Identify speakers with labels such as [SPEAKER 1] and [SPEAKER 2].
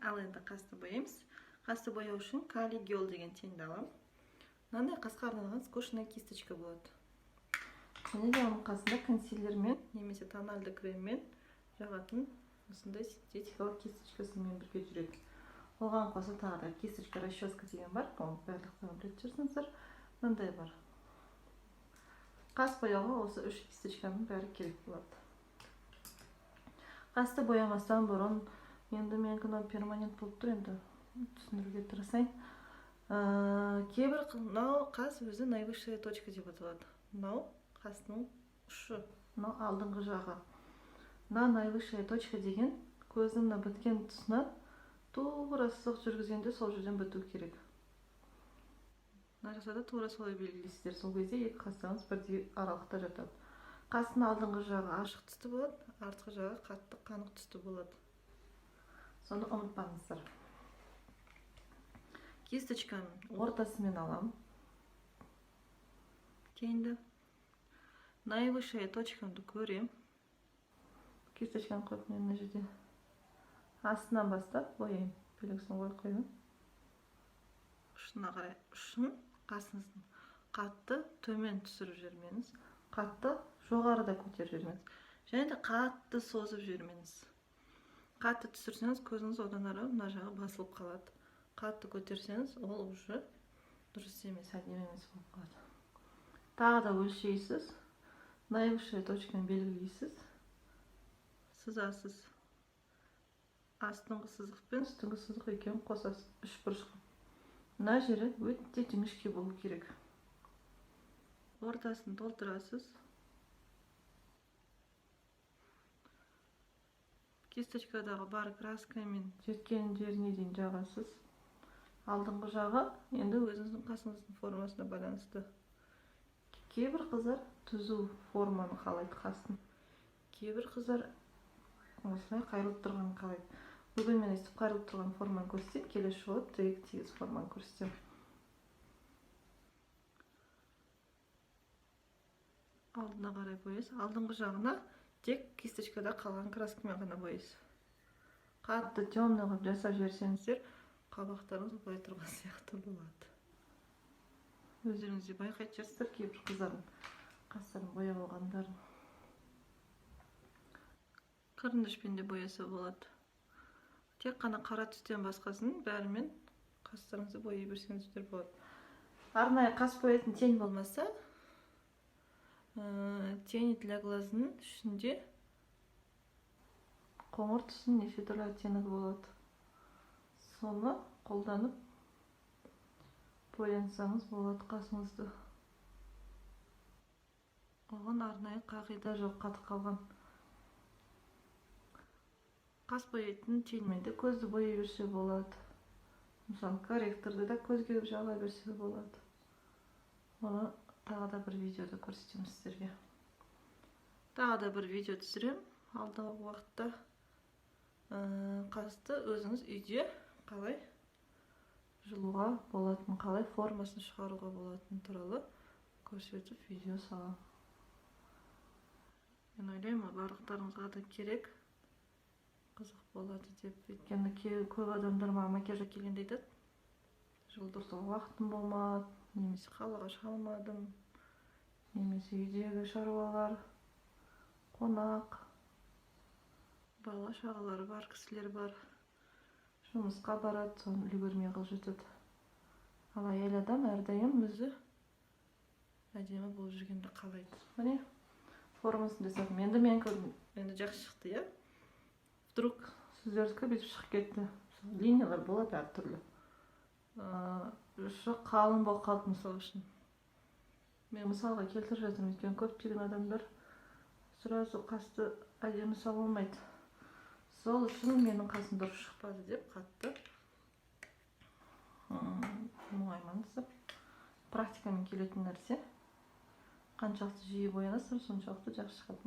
[SPEAKER 1] Ал енді қасты бояймыз. Қасты бояу үшін Кали Гел деген теньді аламын. Мынандай қасқа арналған скошенная кисточка болады. Және де оның қасында консилермен немесе тональды креммен жағатын осындай синтетикалық кисточкасымен бірге жүреді. Оған қоса тағы да кисточка расческа деген бар. Оны барлықтарың білетін шығарсыңыздар. Мынандай бар. Қас бояуға осы үш кисточканың бәрі керек болады. Қасты боямастан бұрын, енді менікі мынау перманент болып тұр, енді түсіндіруге тырысайын. Кейбір мынау қас өзі наивысшая точка деп аталады. Мынау қастың ұшы, мынау алдыңғы жағы. Мына наивысшая точка деген көздің мына біткен тұсынан тура сызық жүргізгенде сол жерден біту керек. Мына жақта да тура солай белгілейсіздер. Сол кезде екі қастарыңыз бірдей аралықта жатады. Қастың алдыңғы жағы ашық түсті болады, артқы жағы қатты қанық түсті болады. Соны ұмытпаңыздар. Кисточканың ортасымен аламын теньді. Наивысшая точкамды көрем. Кисточканы қойып, мен мына жерде астынан бастап бояймын. Белгісін қойып қоямын. Ұшына қарай, ұшын қасыңыздың қатты төмен түсіріп жібермеңіз, қатты жоғары да көтеріп жібермеңіз, және де қатты созып жібермеңіз. Қатты түсірсеңіз, көзіңіз одан ары мына жағы басылып қалады. Қатты көтерсеңіз, ол уже дұрыс емес, әдемі емес болып қалады. Тағы да өлшейсіз, наивысшая точканы белгілейсіз, сызасыз. Астыңғы сызық пен үстіңгі сызық екеуін қосасыз үш бұрыш қылып. Мына жері өте жіңішке болу керек. Ортасын толтырасыз. Кисточкадағы бар краскамен жеткен жеріне дейін жағасыз. Алдыңғы жағы енді өзіңіздің қасыңыздың формасына байланысты. Кейбір қыздар түзу форманы қалайды қастың. Кейбір қыздар осылай қайырылып тұрғанын қалайды. Бүгін мен өйстіп қайырылып тұрған форманы көрсетейін, келесі жолы тегіс форманы көрсетемін. Алдына қарай бояйсыз. Алдыңғы жағына тек кисточкада қалған краскамен ғана бояйсыз. Қатты темный қылып жасап жіберсеңіздер, қабақтарыңыз былай тұрған сияқты болады. Өздеріңіз де байқайтын шығарсыздар кейбір қыздардың қастарын бояп алғандарын. Қарындашпен де бояса болады. Тек қана қара түстен басқасын бәрімен қастарыңызды бояй берсеңіздер болады. Арнайы қас бояйтын тень болмаса, тени для глазының ішінде қоңыр түстің неше түрлі оттенок болады. Соны қолданып боянсаңыз болады қасыңызды. Оған арнайы қағида жоқ, қатып қалған. Қас бояйтын теньмен де көзді бояй берсе болады. Мысалы, корректорды да көзге жаға берсе болады. Оны тағы да бір видеода көрсетемін сіздерге. Тағы да бір видео түсіремін алдағы уақытта. Қасты өзіңіз үйде қалай жұлуға болатын, қалай формасын шығаруға болатын туралы көрсетіп видео саламын. Мен ойлаймын, барлықтарыңызға да керек, қызық болады деп. Өйткені көп адамдар маған макияжға келгенде айтады, жұлдыртуға уақытым болмады, немесе қалаға шыға алмадым, немесе үйдегі шаруалар, қонақ, бала шағалары бар кісілер бар, жұмысқа барады, соны үлгермей қалып жатады. Ал әйел адам әрдайым өзі әдемі болып жүргенді қалайды. Міне, формасын жасадым. Енді менікі енді жақсы шықты, иә? Вдруг сіздердікі бүйтіп шығып кетті. Линиялар болады әртүрлі. Ұшы қалың болып қалды мысалы үшін. Мен мысалға келтіріп жатырмын, өйткені көптеген адамдар сразу қасты әдемі сала алмайды. Сол үшін менің қасым дұрыс шықпады деп қатты мұңаймаңыздар. Практикамен келетін нәрсе. Қаншалықты жиі боянасыздар, соншалықты жақсы шығады.